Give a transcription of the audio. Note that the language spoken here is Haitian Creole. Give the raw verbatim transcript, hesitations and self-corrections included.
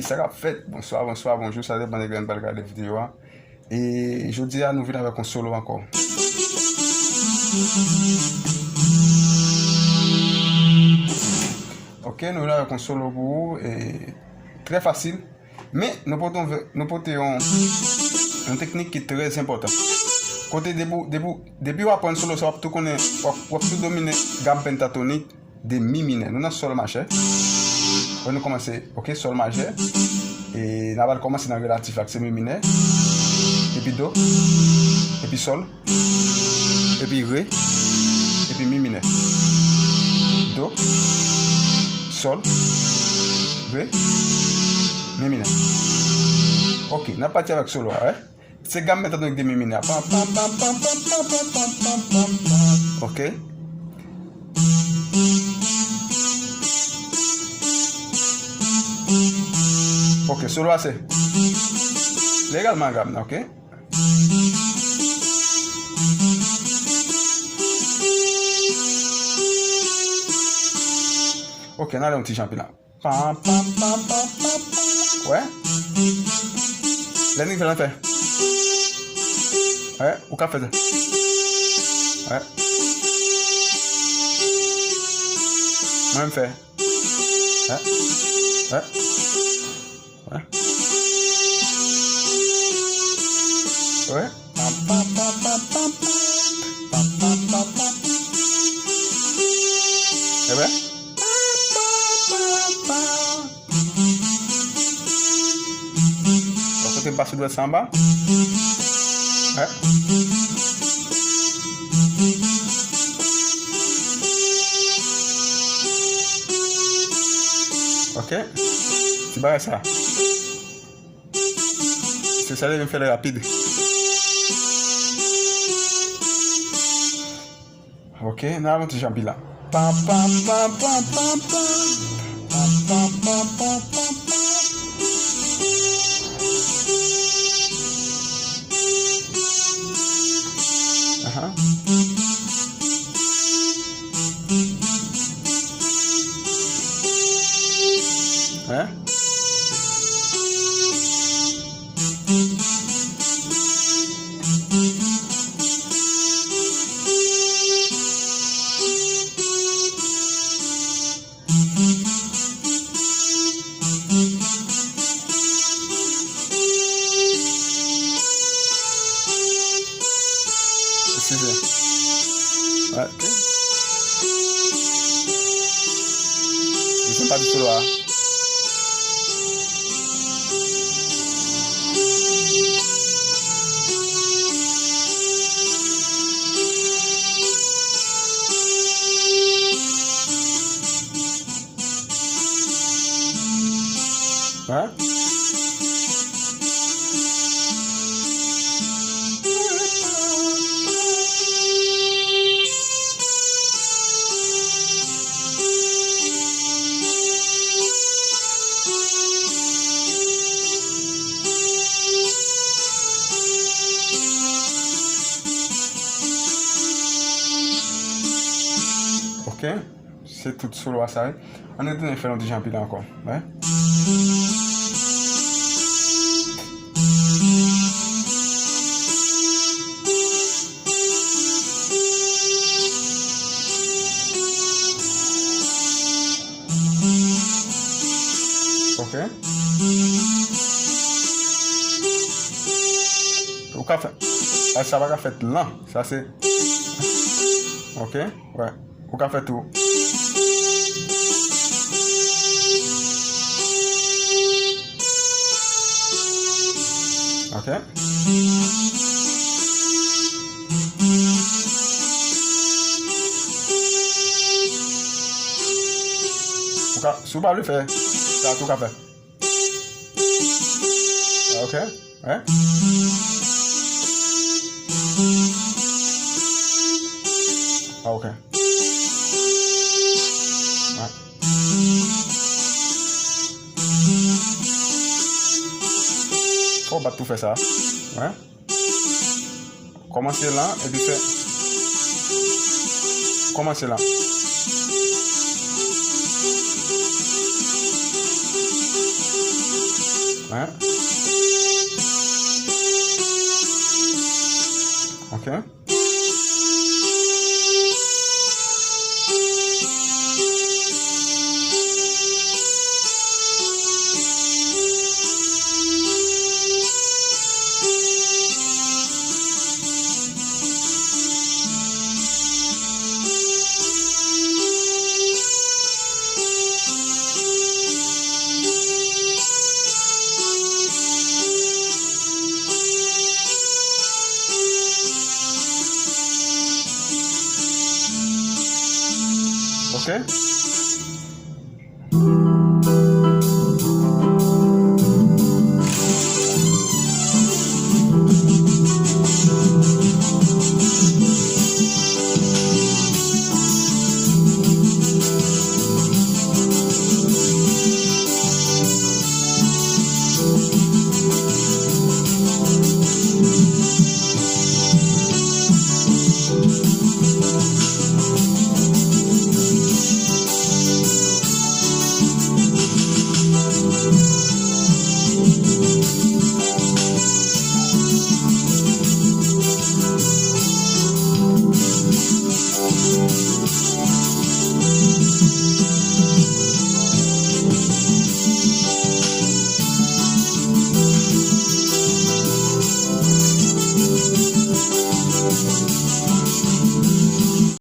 Sa k ap fèt? Bonswa, bonswa, bonjou, sa depann de lè n pral gade videyo a. E jodi a, nou vin avèk yon solo ankò. Ok, nou vin avèk yon solo pou ou, e trè fasil. Men, nou pote yon, nou pote yon, yon teknik ki trè enpòtan. Kote depi, depi, depi w aprann solo sa, w ap tou konnen, w ap, w ap tou domine gam pentatonik de mi minè. Nou nan sòl majè. Wè, nou kòmanse, ok, sòl majè. E n a pral kòmanse nan relatif la, ki se mi minè. Epi do. Epi sòl. Epi re. Epi mi minè. Do. Sòl. Re. Mi minè. Ok, n ap pati avèk solo a, wè. Se gam pentatonik de mi minè. Pam, pam, pam. Ok. Ok, solo a se legalman gam nan, ok? Ok, n ale yon ti jan pi la. Pam, pam, pam, pam, pam, pam. Wè? Lè n rive la, n fè. Wè, ou ka fè sa. Wè. Mwen, m fè. Wè. Wè. Wè. Wè. Pam, pam, pam, pam, pam, pam. Pam, pam, pam, pam. Ebyen. Pam, pam, pam, pam. Bon, kote m pase dwèt sa anba. Wè. Ok. Ti bagay sa. Se sa li menm fè l rapid. Ok, n a yon ti jan pi la. Pam, pam, pam, pam, pam, pam. Pam, pam, pam, pam, pam, pam. Ahan. Hein? Eskize. Ok. Li se pa di solo a. Hein? Ok. Se tout solo a sa, wi. Ann retounen fè l yon ti jan pi la ankò. Wè. Ok. Ou ka fè. A, sa pa ka fèt lan. Sa se. Ok. Wè. Ou ka fè tou. Ok. Ou ka, si w pa vle fè, sa tou ka fè. Ok. Hein? Ah, ok. Wè. Fò w bat pou fè sa. Wè. Kòmanse la, epi fè. Kòmanse la. Ok. Ok.